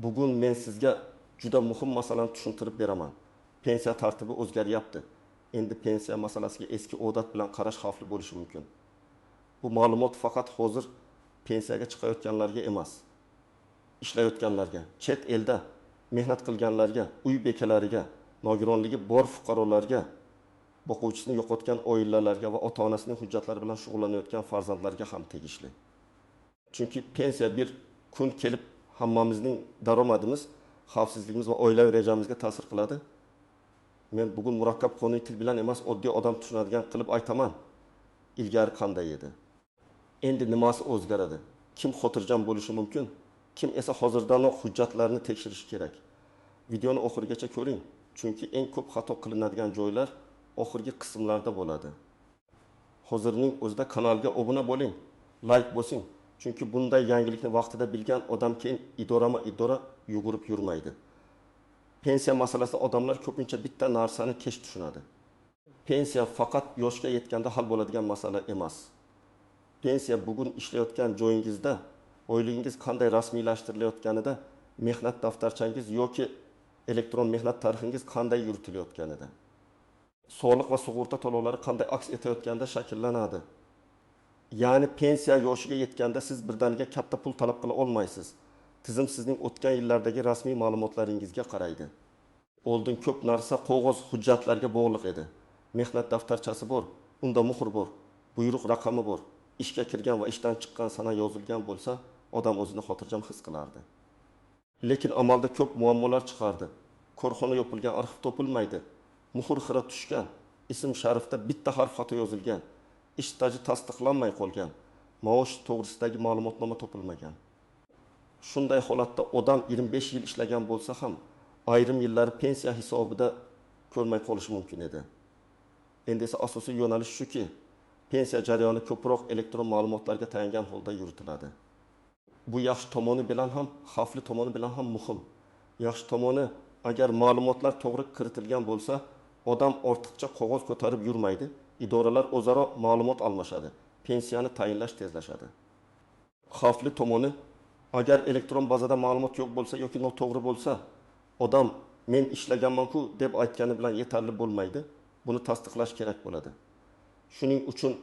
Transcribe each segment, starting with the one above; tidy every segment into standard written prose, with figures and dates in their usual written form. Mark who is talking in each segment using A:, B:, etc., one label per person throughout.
A: Bugun men sizga juda muhim masalani tushuntirib beraman. Pensiya tartibi o'zgaryapti. Endi pensiya masalasiga eski odat bilan qarash xavfli bo'lishi mumkin. Bu ma'lumot faqat hozir pensiyaga chiqayotganlarga emas. Ishlayotganlarga, chet elda mehnat qilganlarga, uy bekalariga, nogironligi bor fuqarolarga, boquvchisini yo'qotgan oilalarga va ota-onasining hujjatlari bilan shug'ullanayotgan farzandlarga ham tegishli. Chunki pensiya bir kun kelib hammamizning daromadimiz, xavfsizligimiz va oilaviy rejamizga ta'sir qiladi. Men bugun murakkab qonuniy til bilan emas, oddiy odam tushunadigan qilib aytaman. Ilgari qanday edi? Endi nimasi o'zgaradi? Kim xotirjam bo'lishi mumkin? Kim esa hozirdanoq hujjatlarni tekshirishi kerak? Videoni oxirigacha ko'ring, chunki eng ko'p xato qilinadigan joylar oxirgi qismlarda bo'ladi. Hozirning o'zida kanalga obuna bo'ling, like bosing, chunki bunday yangilikni vaqtida bilgan odam keyin idorama-idora yugurib yurmaydi. Pensiya masalasida odamlar ko'pincha bitta narsani kech tushunadi. Pensiya faqat yoshga yetganda hal bo'ladigan masala emas. Pensiya bugun ishlayotgan joyingizda, oyligingiz qanday rasmiylashtirilayotganida, mehnat daftarchangiz yoki elektron mehnat tarixingiz qanday yuritilayotganida, soliq va sug'urta to'lovlari qanday aks etayotganda shakllanadi. Ya'ni pensiya yoshiga yetganda siz birdaniga katta pul talab qila olmaysiz. Tizim sizning o'tgan yillardagi rasmiy ma'lumotlaringizga qaraydi. Oldin ko'p narsa qog'oz hujjatlarga bog'liq edi. Mehnat daftarchasi bor, unda muhr bor, buyruq raqami bor. Ishga kirgan va ishdan chiqqan sana yozilgan bo'lsa, odam o'zini xotirjam his qilardi. Lekin amalda ko'p muammolar chiqardi. Korxona yopilgan, arxiv topilmaydi. Muhr xira tushgan, ism sharifda bitta harf xato yozilgan, ish staji tasdiqlanmay qolgan, maosh to'g'risidagi ma'lumotnoma topilmagan. Shunday holatda odam 25 yil ishlagan bo'lsa ham, ayrim yillari pensiya hisobida ko'rmay qolishi mumkin edi. Endi esa asosiy yo'nalish shuki, pensiya jarayoni ko'proq elektron ma'lumotlarga tayangan holda yuritiladi. Bu yaxshi tomoni bilan ham, xavfli tomoni bilan ham muhim. Yaxshi tomoni, agar ma'lumotlar to'g'ri kiritilgan bo'lsa, odam ortiqcha qog'oz ko'tarib yurmaydi, idoralar o'zaro ma'lumot almashadi, pensiyani tayinlash tezlashadi. Xavfli tomoni, agar elektron bazada ma'lumot yo'q bo'lsa yoki noto'g'ri bo'lsa, odam men ishlaganman-ku deb aytgani bilan yetarli bo'lmaydi, buni tasdiqlash kerak bo'ladi. Shuning uchun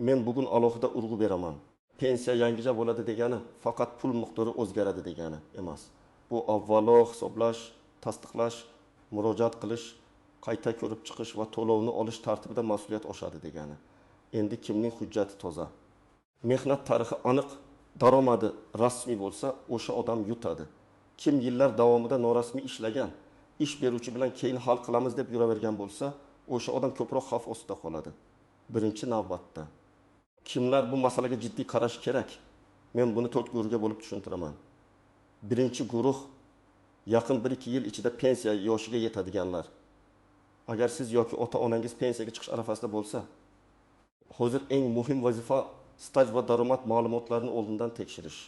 A: men bugun alohida urg'u beraman. Pensiya yangicha bo'ladi degani faqat pul miqdori o'zgaradi degani emas. Bu avvalo hisoblash, tasdiqlash, murojaat qilish, qayta ko'rib chiqish va to'lovni olish tartibida mas'uliyat oshadi degani. Endi kimning hujjati toza, mehnat tarixi aniq, daromadi rasmiy bo'lsa, o'sha odam yutadi. Kim yillar davomida norasmiy ishlagan, ish beruvchi bilan keyin hal qilamiz deb yuravergan bo'lsa, o'sha odam ko'proq xavf ostida qoladi. Birinchi navbatda kimlar bu masalaga jiddiy qarash kerak? Men buni 4 guruhga bo'lib tushuntiraman. Birinchi guruh yaqin 1-2 yil ichida pensiya yoshiga yetadiganlar. Agar siz yoki ota-onangiz pensiyaga chiqish arafasida bo'lsa, hozir eng muhim vazifa staj va daromad ma'lumotlarini oldindan tekshirish.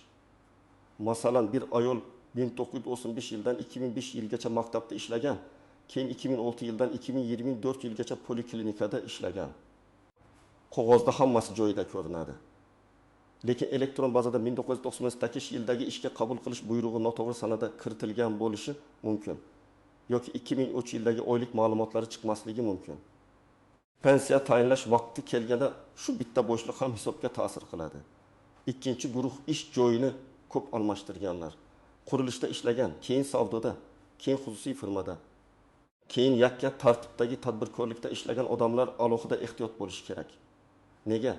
A: Masalan, bir ayol 1995 yildan 2005 yilgacha maktabda ishlagan, keyin 2006 yildan 2024 yilgacha poliklinikada ishlagan. Qog'ozda hammasi joyida ko'rinadi. Lekin elektron bazada 1998 yildagi ishga qabul qilish buyrug'i noto'g'ri sanada kiritilgan bo'lishi mumkin yoki 2003 yildagi oylik ma'lumotlari chiqmasligi mumkin. Pensiya tayinlash vaqti kelganda shu bitta bo'shliq ham hisobga ta'sir qiladi. Ikkinchi guruh ish joyini ko'p almashtirganlar. Qurilishda ishlagan, keyin savdoda, keyin xususiy firmada, keyin yakka tartibdagi tadbirkorlikda ishlagan odamlar alohida ehtiyot bo'lishi kerak. Nega?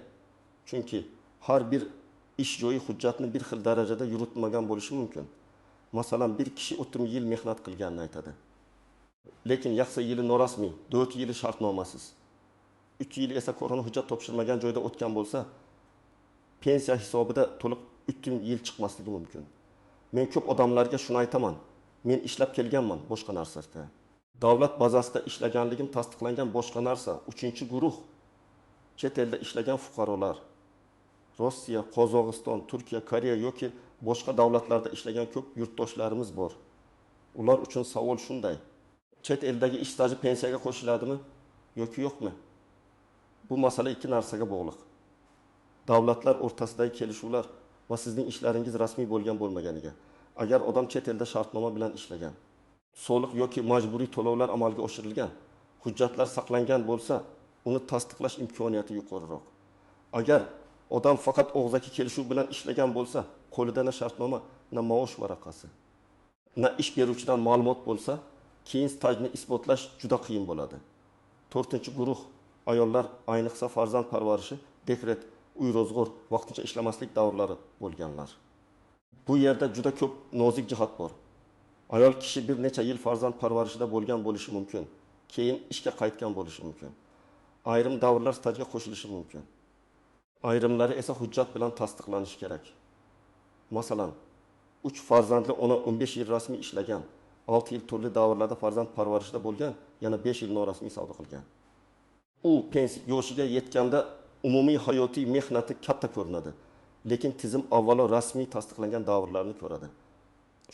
A: Chunki har bir ish joyi hujjatni bir xil darajada yuritmagan bo'lishi mumkin. Masalan, bir kishi 30 yil mehnat qilganini aytadi. Lekin yaxshi yili norasmiy, 4 yili shartnomasiz, 3 yil esa korxona hujjat topshirmagan joyda o'tgan bo'lsa, pensiya hisobida to'liq 3 yil chiqmasligi mumkin. Men ko'p odamlarga shuni aytaman. Men ishlab kelganman boshqa narsada. Davlat bazasida ishlaganligim tasdiqlangan boshqa narsa. 3-guruh chet elda ishlagan fuqarolar. Rossiya, Qozog'iston, Turkiya, Koreya yoki boshqa davlatlarda ishlagan ko'p yurtdoshlarimiz bor. Ular uchun savol shunday: chet eldagi ish staji pensiyaga qo'shiladimi yoki yo'qmi? Bu masala ikki narsaga bog'liq. Davlatlar o'rtasidagi kelishuvlar va sizning ishlaringiz rasmiy bo'lgan bo'lmaganiga. Agar odam chet elda shartnoma bilan ishlagan, soliq yoki majburiy to'lovlar amalga oshirilgan, hujjatlar saqlangan bo'lsa, uni tasdiqlash imkoniyati yuqoriroq. Agar odam faqat og'zaki kelishuv bilan ishlagan bo'lsa, qo'lida na shartnoma, na maosh varaqasi, na ish beruvchidan ma'lumot bo'lsa, keyin stajni isbotlash juda qiyin bo'ladi. To'rtinchi guruh ayollar, ayniqsa farzand parvarishi, dekret, uy ro'zg'or, vaqtincha ishlamaslik davrlari bo'lganlar. Bu yerda juda ko'p nozik jihat bor. Ayol kishi bir necha yil farzand parvarishida bo'lgan bo'lishi mumkin, keyin ishga qaytgan bo'lishi mumkin. Ayrim davrlar stajga qo'shilishi mumkin. Ayrimlari esa hujjat bilan tasdiqlanishi kerak. Masalan, 3 farzandli ona 15 yil rasmiy ishlagan, 6 yil turli davrlarda farzand parvarishida bo'lgan, yana 5 yil norasmiy savdo qilgan. U pensiya yoshiga yetganda umumiy hayotiy mehnati katta ko'rinadi, lekin tizim avvalo rasmiy tasdiqlangan davrlarni ko'radi.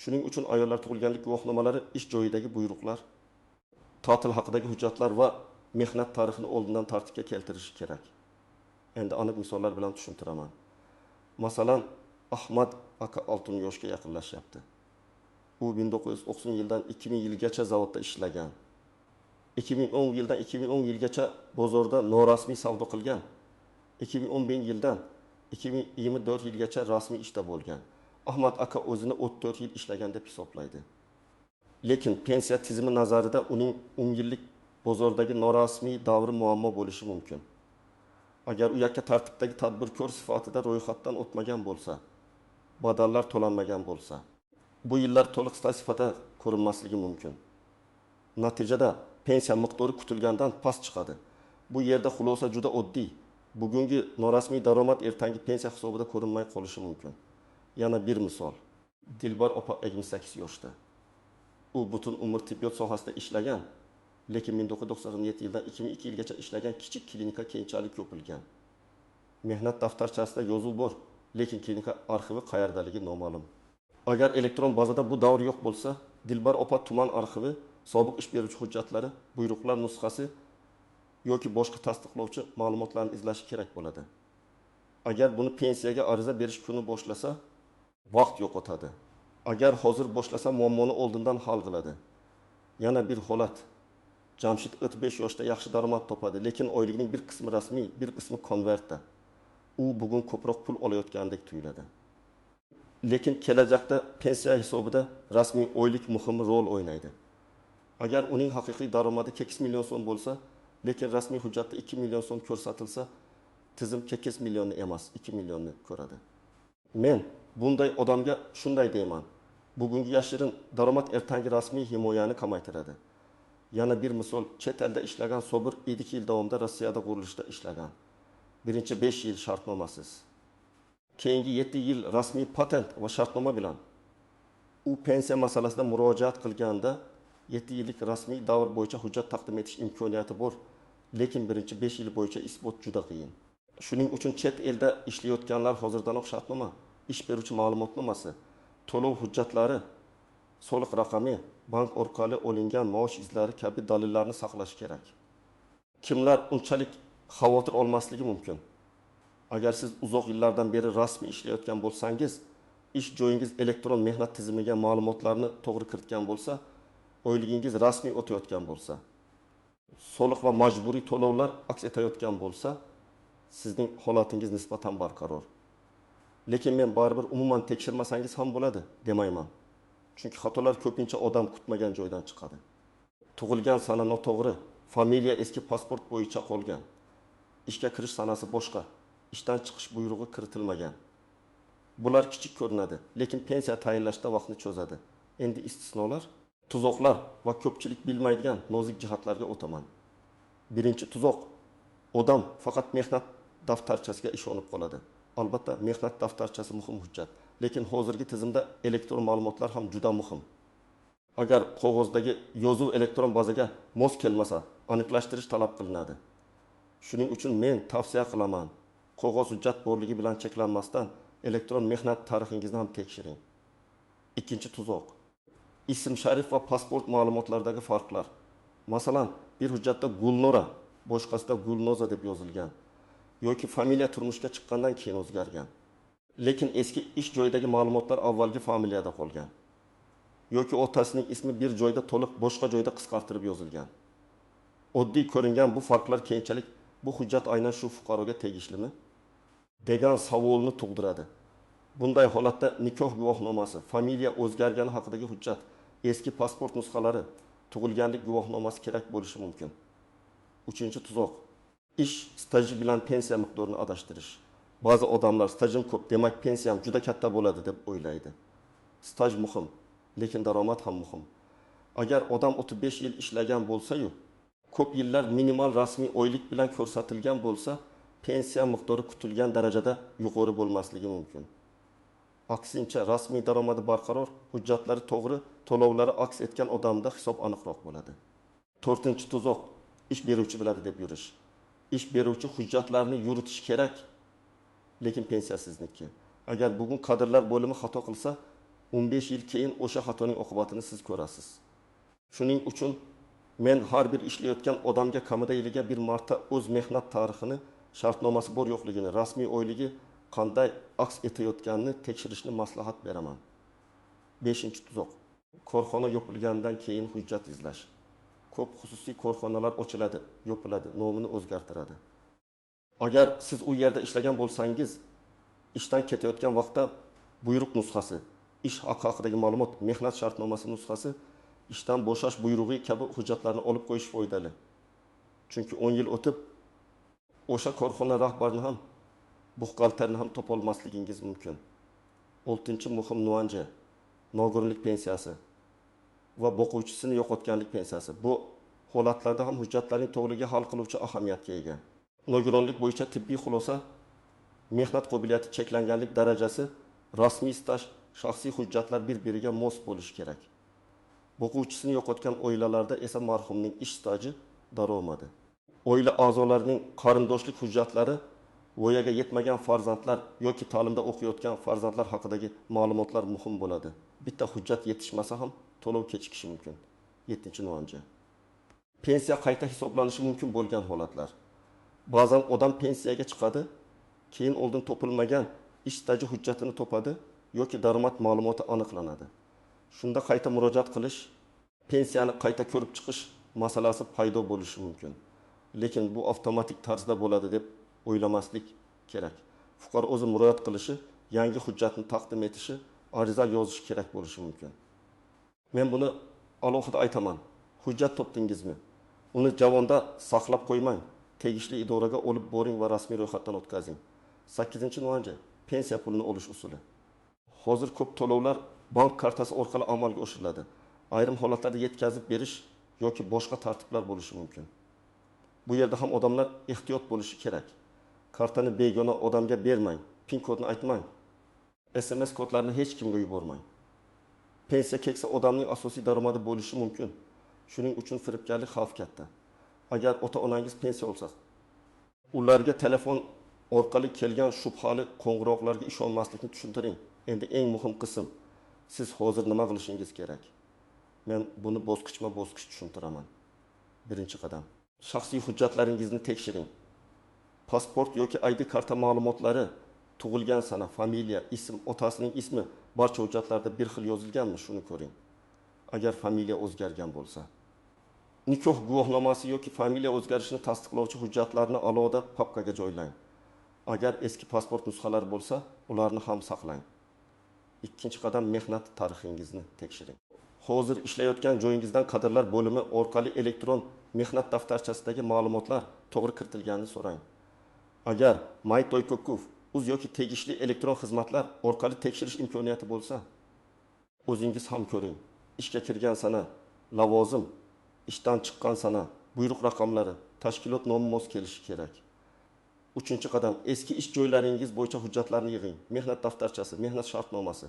A: Shuning uchun ayollar tug'ilganlik guvohnomalari, ish joyidagi buyruqlar, ta'til haqidagi hujjatlar va mehnat tarixini oldindan tartibga keltirishi kerak. Endi aniq misollar bilan tushuntiraman. Masalan, Ahmad aka 60 yoshga yaqinlashyapti. U 1990 yildan 2000 yilgacha zavodda ishlagan. 2010 yildan 2010 yilgacha bozorda norasmiy savdo qilgan. 2011 yildan 2024 yilgacha rasmiy ishda bo'lgan. Ahmad aka o'zini 34 yil ishlagan deb hisoblaydi. Lekin pensiya tizimi nazarida uning 10 yillik bozordagi norasmiy davri muammo bo'lishi mumkin. Agar u yakka tartibdagi tadbirkor sifatida ro'yxatdan o'tmagan bo'lsa, badallar to'lanmagan bo'lsa, bu yillar to'liq staj sifatida ko'rinmasligi mumkin. Natijada pensiya miqdori kutilgandan past chiqadi. Bu yerda xulosa juda oddiy. Bugungi norasmiy daromad ertangi pensiya hisobida ko'rinmay qolishi mumkin. Yana bir misol. Dilbar opa 58 yoshda. U butun umr tibbiyot sohasida ishlagan, lekin 1997 yildan 2002 yilgacha ishlagan kichik klinika keyinchalik yopilgan. Mehnat daftarchasida yozuv bor, lekin klinika arxivi qayerdaligi noma'lum. Agar elektron bazada bu davr yo'q bo'lsa, Dilbar opa tuman arxivi, sobiq ish beruvchi hujjatlari, buyruqlar nusxasi yoki boshqa tasdiqlovchi ma'lumotlarni izlashi kerak bo'ladi. Agar buni pensiyaga ariza berish kuni boshlasa, vaqt yo'qotadi. Agar hozir boshlasa, muammoni oldindan hal qiladi. Yana bir holat. Jamshid 35 yoshda yaxshi daromad topadi, lekin oyligining bir qismi rasmiy, bir qismi konvertda. U bugun ko'proq pul olayotgandek tuyuladi. Lekin kelajakda pensiya hisobida rasmiy oylik muhim rol o'ynaydi. Agar uning haqiqiy daromadi 8 million so'm bo'lsa, lekin rasmiy hujjatda 2 million so'm ko'rsatilsa, tizim 8 millionni emas, 2 millionni ko'radi. Men bunday odamga shunday deyman. Bugungi yashirin daromad ertangi rasmiy himoyani kamaytiradi. Yana bir misol, chet elda ishlagan Sobir 2 yil davomida Rossiyada qurilishda ishlagan. Birinchi 5 yil shartnomasiz. Keyingi 7 yil rasmiy patent va shartnoma bilan. U pensiya masalasida murojaat qilganda 7 yillik rasmiy davr bo'yicha hujjat taqdim etish imkoniyati bor, lekin birinchi 5 yil bo'yicha isbot juda qiyin. Shuning uchun chet elda ishlayotganlar hozirdanoq shartnoma, ish beruvchi ma'lumotnomasi, to'lov hujjatlari, soliq raqami, bank orqali olingan maosh izlari kabi dalillarni saqlash kerak. Kimlar unchalik xavotir olmasligi mumkin? Agar siz uzoq yillardan beri rasmiy ishlayotgan bo'lsangiz, ish joyingiz elektron mehnat tizimiga ma'lumotlarni to'g'ri kiritgan bo'lsa, oyligingiz rasmiy o'tayotgan bo'lsa, soliq va majburiy to'lovlar aks etayotgan bo'lsa, sizning holatingiz nisbatan barqaror. Lekin men baribir umuman tekshirmasangiz ham bo'ladi demayman. Chunki xatolar ko'pincha odam kutmagan joydan chiqadi. Tug'ilgan sana noto'g'ri, familiya eski pasport bo'yicha qolgan, ishga kirish sanasi boshqa, ishdan chiqish buyrug'i kiritilmagan. Bular kichik ko'rinadi, lekin pensiya tayinlashda vaqtni cho'zadi. Endi istisnolar, tuzoqlar va ko'pchilik bilmaydigan nozik jihatlarga o'taman. Birinchi tuzoq, odam faqat mehnat daftarchasiga ishonib qoladi. Albatta, mehnat daftarchasi muhim hujjat, lekin hozirgi tizimda elektron ma'lumotlar ham juda muhim. Agar qog'ozdagi yozuv elektron bazaga mos kelmasa, aniqlashtirish talab qilinadi. Shuning uchun men tavsiya qilaman, qog'oz hujjat borligi bilan cheklanmasdan elektron mehnat tarixingizni ham tekshiring. Ikkinchi tuzoq, ism sharif va pasport ma'lumotlaridagi farqlar. Masalan, bir hujjatda Gulnora, boshqasida Gulnoza deb yozilgan yoki familiya turmushga chiqqandan keyin o'zgargan. Lekin eski ish joyidagi ma'lumotlar avvalgi familiyada qolgan. Yoki otasining ismi bir joyda to'liq, boshqa joyda qisqartirib yozilgan. Oddiy ko'ringan bu farqlar keyinchalik bu hujjat aynan shu fuqaroga tegishlimi degan savolni tug'diradi. Bunday holatda nikoh guvohnomasi, familiya o'zgargani haqidagi hujjat, eski pasport nusxalari, tug'ilganlik guvohnomasi kerak bo'lishi mumkin. Uchinchi tuzoq: ish staji bilan pensiya miqdorini adashtirish. Ba'zi odamlar stajim ko'p, demak pensiyam juda katta bo'ladi deb o'ylaydi. Staj muhim, lekin daromad ham muhim. Agar odam 35 yil ishlagan bo'lsa-yu, ko'p yillar minimal rasmiy oylik bilan ko'rsatilgan bo'lsa, pensiya miqdori kutilgan darajada yuqori bo'lmasligi mumkin. Aksincha, rasmiy daromadi barqaror, hujjatlari to'g'ri, to'lovlari aks etgan odamda hisob aniqroq bo'ladi. To'rtinchi tuzoq: ish beruvchi biladi deb yurish. Ish beruvchi hujjatlarni yuritishi kerak, lekin pensiya sizniki. Agar bugun kadrlar bo'limi xato qilsa, 15 yil keyin o'sha xatoning oqibatini siz ko'rasiz. Shuning uchun men har bir ishlayotgan odamga kamida yiliga bir marta o'z mehnat tarixini, shartnomasi bor yo'qligini, rasmiy oyligi qanday aks etayotganini tekshirishni maslahat beraman. Beshinchi tuzoq: korxona yopilganidan keyin hujjat izlash. Ko'p xususiy korxonalar ochiladi, yopiladi, nomini o'zgartiradi. Agar siz u yerda ishlagan bo'lsangiz, ishdan ketayotgan vaqtda buyruq nusxasi, ish haqi haqidagi ma'lumot, mehnat shartnomasi nusxasi, ishdan bo'shash buyrug'i kabi hujjatlarni olib qo'yish foydali. Chunki 10 yil o'tib o'sha korxona rahbarini ham, buxgalterni ham topolmasligingiz mumkin. Oltinchi muhim nuanji: nogironlik pensiyasi va boquvchisini yo'qotganlik pensiyasi. Bu holatlarda ham hujjatlarning to'g'riligi hal qiluvchi ahamiyatga ega. Nogironlik bo'yicha tibbiy xulosa, mehnat qobiliyati cheklanganlik darajasi, rasmiy staj, shaxsiy hujjatlar bir-biriga mos bo'lishi kerak. Boquvchisini yo'qotgan oilalarda esa marhumning ish staji, daromadi, oila a'zolarining qarindoshlik hujjatlari, voyaga yetmagan farzandlar yoki ta'limda o'qiyotgan farzandlar haqidagi ma'lumotlar muhim bo'ladi. Bitta hujjat yetishmasa ham to'lov kechikishi mumkin. Yettinchi nuanji: pensiya qayta hisoblanishi mumkin bo'lgan holatlar. Ba'zan odam pensiyaga chiqadi, keyin oldin topilmagan ish staji hujjatini topadi yoki daromad ma'lumoti aniqlanadi. Shunda qayta murojaat qilish, pensiyani qayta ko'rib chiqish masalasi paydo bo'lishi mumkin. Lekin bu avtomatik tarzda bo'ladi deb o'ylamaslik kerak. Fuqaro o'zi murojaat qilishi, yangi hujjatni taqdim etishi, ariza yozishi kerak bo'lishi mumkin. Men buni alohida aytaman. Hujjat topdingizmi? Uni javonda saqlab qo'ymang. Tegishli idoraga olib boring va rasmiy ro'yxatdan o'tkazing. 8-nuanji: pensiya pulini olish usuli. Hozir ko'p to'lovlar bank kartasi orqali amalga oshiriladi. Ayrim holatlarda yetkazib berish yoki boshqa tartiblar bo'lishi mumkin. Bu yerda ham odamlar ehtiyot bo'lishi kerak. Kartani begona odamga bermang, PIN kodni aytmang, SMS kodlarini hech kimga yubormang. Pensiya keksa odamning asosiy daromadi bo'lishi mumkin. Shuning uchun firibgarlik xavfi katta. Agar ota-onangiz pensiya olsa, ularga telefon orqali kelgan shubhali qo'ng'iroqlarga ishonmaslikni tushuntiring. Endi eng muhim qism: siz hozir nima qilishingiz kerak? Men buni bosqichma-bosqich tushuntiraman. Birinchi qadam: shaxsiy hujjatlaringizni tekshiring. Pasport yoki ID karta ma'lumotlari, tug'ilgan sana, familiya, ism, otasining ismi barcha hujjatlarda bir xil yozilganmi, shuni ko'ring. Agar familiya o'zgargan bo'lsa, nikoh guvohnomasi yoki familiya o'zgarishini tasdiqlovchi hujjatlarni alohida papkaga joylang. Agar eski pasport nusxalari bo'lsa, ularni ham saqlang. Ikkinchi qadam: mehnat tarixingizni tekshiring. Hozir ishlayotgan joyingizdan kadrlar bo'limi orqali elektron mehnat daftarchasidagi ma'lumotlar to'g'ri kiritilganini so'rang. Agar My.Toykokuf, uz yoki tegishli elektron xizmatlar orqali tekshirish imkoniyati bo'lsa, o'zingiz ham ko'ring. Ishga kirgan sana, lavozim, ishdan chiqqan sana, buyruq raqamlari, tashkilot nomi mos kelishi kerak. Uchinchi qadam: eski ish joylaringiz bo'yicha hujjatlarni yig'ing. Mehnat daftarchasi, mehnat shartnomasi,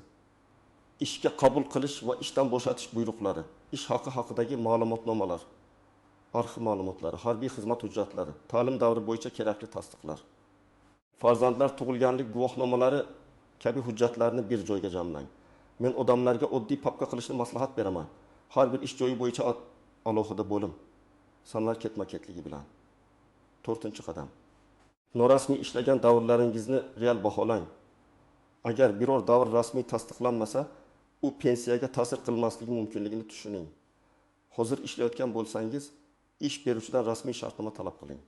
A: ishga qabul qilish va ishdan bo'shatish buyruqlari, ish haqi haqidagi ma'lumotnomalar, arxiv ma'lumotlari, harbiy xizmat hujjatlari, ta'lim davri bo'yicha kerakli tasdiqlar, farzandlar tug'ilganlik guvohnomalari kabi hujjatlarni bir joyga jamlang. Men odamlarga oddiy papka qilishni maslahat beraman. Har bir ish joyi bo'yicha alohida bo'lim, sanlar ketma-ketligi bilan. To'rtinchi qadam: norasmiy ishlagan davrlaringizni real baholang. Agar biror davr rasmiy tasdiqlanmasa, u pensiyaga ta'sir qilmasligi mumkinligini tushuning. Hozir ishlayotgan bo'lsangiz, ish beruvchidan rasmiy shartnoma talab qiling.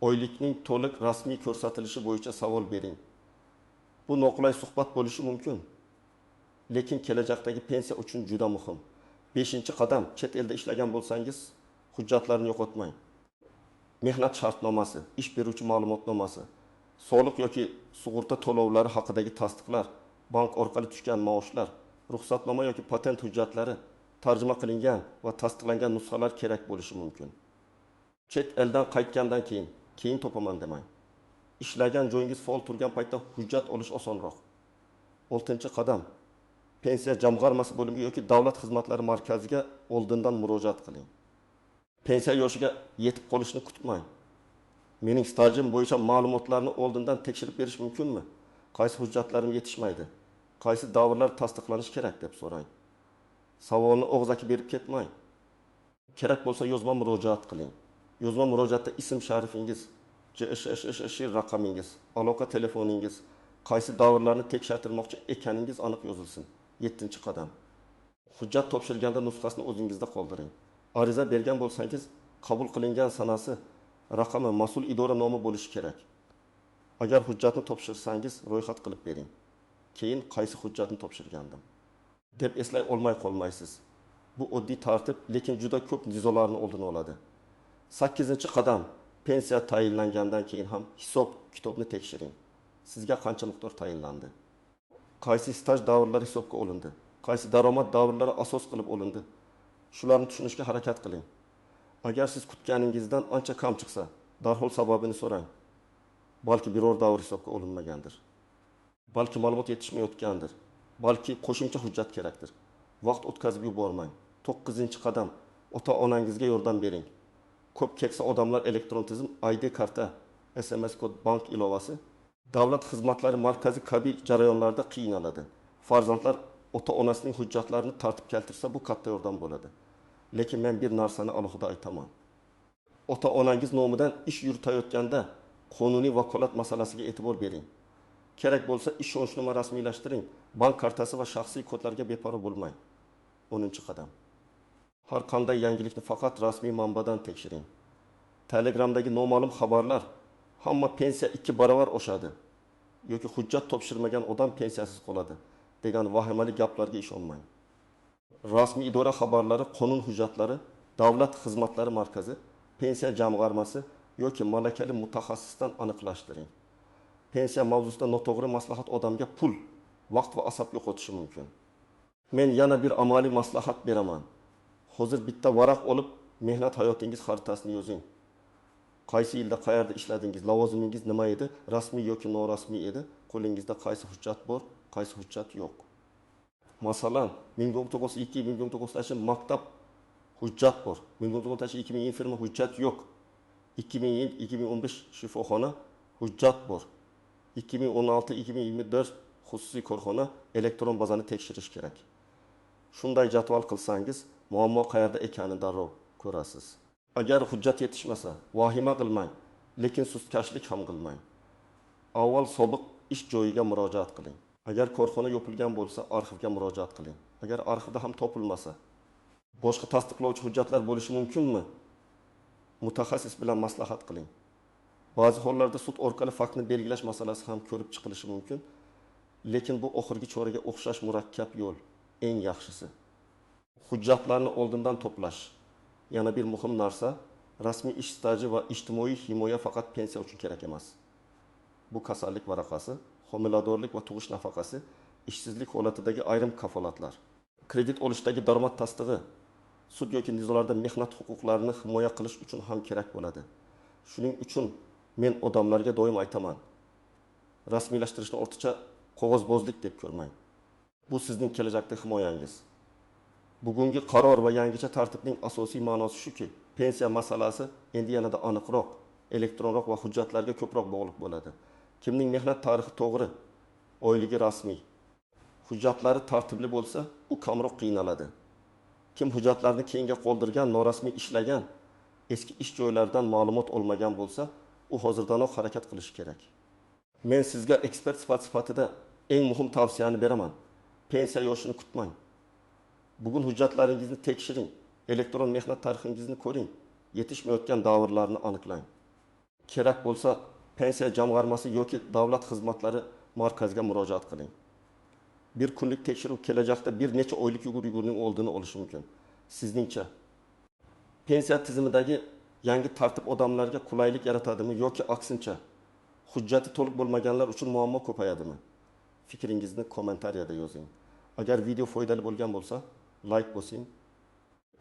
A: Oylikning to'liq rasmiy ko'rsatilishi bo'yicha savol bering. Bu noqulay suhbat bo'lishi mumkin, lekin kelajakdagi pensiya uchun juda muhim. 5-qadam, chet elda ishlagan bo'lsangiz, hujjatlarni yo'qotmang. Mehnat shartnomasi, ish beruvchi ma'lumotnomasi, soliq yoki sug'urta to'lovlari haqidagi tasdiqlar, bank orqali tushgan maoshlar, ruxsatnoma yoki patent hujjatlari, tarjima qilingan va tasdiqlangan nusxalar kerak bo'lishi mumkin. Chet eldan qaytgandan keyin topaman demang. Ishlagan joyingiz faol turgan paytda hujjat olish osonroq. 6-qadam, pensiya jamg'armasi bo'limiga yoki davlat xizmatlari markaziga oldindan murojaat qiling. Pensiya yoshiga yetib qolishni kutmang. Mening stajim bo'yicha ma'lumotlarni oldindan tekshirib berish mumkinmi? Qaysi hujjatlarim yetishmaydi? Qaysi davrlar tasdiqlanishi kerak deb so'rang. Savolni og'zaki berib ketmang. Kerak bo'lsa yozma murojaat qiling. Yozma murojaatda ism sharifingiz, JSSSS raqamingiz, aloqa telefoningiz, qaysi davrlarni tekshirtirmoqchi ekaningiz aniq yozilsin. 7-qadam. Hujjat topshirganda nusxasini o'zingizda qoldiring. Ariza bergan bo'lsangiz, qabul qilingan sanasi, raqami, mas'ul idora nomi bo'lishi kerak. Agar hujjatni topshirsangiz, ro'yxat qilib bering. Keyin qaysi hujjatni topshirgandim deb eslay olmay qolmaysiz. Bu oddiy tartib, lekin juda ko'p nizolarni oldini oladi. 8-qadam, pensiya tayinlangandan keyin ham hisob kitobni tekshiring. Sizga qancha miqdor tayinlandi? Qaysi staj davrlari hisobga olindi? Qaysi daromad davrlari asos qilib olindi? Shularni tushunishga harakat qiling. Agar siz kutganingizdan ancha kam chiqsa, darhol sababini so'rang. Balki biror davr hisobga olinmagandir. Balki ma'lumot yetishmayotgandir. Balki qo'shimcha hujjat kerakdir. Vaqt o'tkazib yubormang. 9-qadam, ota-onangizga yordam bering. Ko'p keksa odamlar elektron tizim, ID karta, SMS kod, bank ilovasi, davlat xizmatlari markazi kabi jarayonlarda qiynaladi. Farzandlar ota-onasining hujjatlarini tartib keltirsa, bu katta yordam bo'ladi. Lekin men bir narsani alohida aytaman. Ota-onangiz nomidan ish yuritayotganda qonuniy vakolat masalasiga e'tibor bering. Kerak bo'lsa ishonchnoma rasmiylashtiring, bank kartasi va shaxsiy kodlarga beparvo bo'lmang. 10-qadam. Har qanday yangilikni faqat rasmiy manbadan tekshiring. Telegramdagi noma'lum xabarlar, hamma pensiya 2 barobar oshadi yoki hujjat topshirmagan odam pensiyasiz qoladi degan vahimali gaplarga ishonmang. Rasmiy idora xabarlari, qonun hujjatlari, davlat xizmatlari markazi, pensiya jamg'armasi yoki malakali mutaxassisdan aniqlashtiring. Pensiya mavzusida noto'g'ri maslahat odamga pul, vaqt va asab yo'qotishi mumkin. Men yana bir amaliy maslahat beraman. Hozir bitta varaq olib, mehnat hayotingiz xaritasini yozing. Qaysi yilda qayerda ishladingiz, lavozimingiz nima edi, rasmiy yoki norasmiy edi, qo'lingizda qaysi hujjat bor, qaysi hujjat yo'q. Masalan, 1902-1903 maktab hujjat bor, 1903-2000 firma hujjat yo'q, 2000-2015 shifoxona hujjat bor, 2016-2024 xususiy korxona elektron bazani tekshirish kerak. Shunday jadval qilsangiz, muammo qayerda ekanini darrov ko'rasiz. Agar hujjat yetishmasa, vahima qilmang, lekin sustkashlik ham qilmang. Avval sobiq ish joyiga murojaat qiling. Agar korxona yopilgan bo'lsa, arxivga murojaat qiling. Agar arxivda ham topilmasa, boshqa tasdiqlovchi hujjatlar bo'lishi mumkinmi? Mutaxassis bilan maslahat qiling. Ba'zi hollarda sud orqali faktni belgilash masalasi ham ko'rib chiqilishi mumkin, lekin bu oxirgi choraga o'xshash murakkab yo'l, eng yaxshisi. Hujjatlarni oldindan to'plash. Yana bir muhim narsa, rasmiy ish staji va ijtimoiy himoya faqat pensiya uchun kerak emas. Bu kasallik varaqasi, homiladorlik va tug'ish nafaqasi, ishsizlik holatidagi ayrim kafolatlar, kredit olishdagi daromad tasdig'i, sud yoki nizolarda mehnat huquqlarini himoya qilish uchun ham kerak bo'ladi. Shuning uchun men odamlarga doim aytaman, rasmiylashtirishni ortiqcha qog'ozbozlik deb ko'rmang. Bu sizning kelajakda himoyangiz. Bugungi qaror va yangicha tartibning asosiy ma'nosi shuki, pensiya masalasi endi yanada aniqroq, elektronroq va hujjatlarga ko'proq bog'liq bo'ladi. Kimning mehnat tarixi to'g'ri, oyligi rasmiy, hujjatlari tartibli bo'lsa, u kamroq qiynaladi. Kim hujjatlarni keyinga qoldirgan, norasmiy ishlagan, eski ish joylaridan ma'lumot olmagan bo'lsa, u hozirdanoq harakat qilishi kerak. Men sizga ekspert sifatida Eng muhim tavsiyani beraman: pensiya yoshini kutmang. Bugun hujjatlaringizni tekshiring, elektron mehnat tarixingizni ko'ring, yetishmayotgan davrlarni aniqlang. Kerak bo'lsa, Pensiya jamg'armasi yoki davlat xizmatlari markaziga murojaat qiling. Bir kunlik tekshiruv kelajakda bir necha oylik yugur-yugurning oldini olishi mumkin. Sizningcha, pensiya tizimidagi yangi tartib odamlarga qulaylik yaratadimi yoki aksincha, hujjati to'liq bo'lmaganlar uchun muammo ko'payadimi? Fikringizni kommentariyada yozing. Agar video foydali bo'lgan bo'lsa, layk bosing,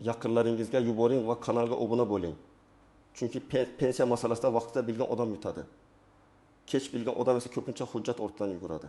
A: yaqinlaringizga yuboring va kanalga obuna bo'ling. Chunki pensiya masalasida vaqtida bilgan odam yutadi. Kech bilgan odam esa ko'pincha hujjat ortidan yuguradi.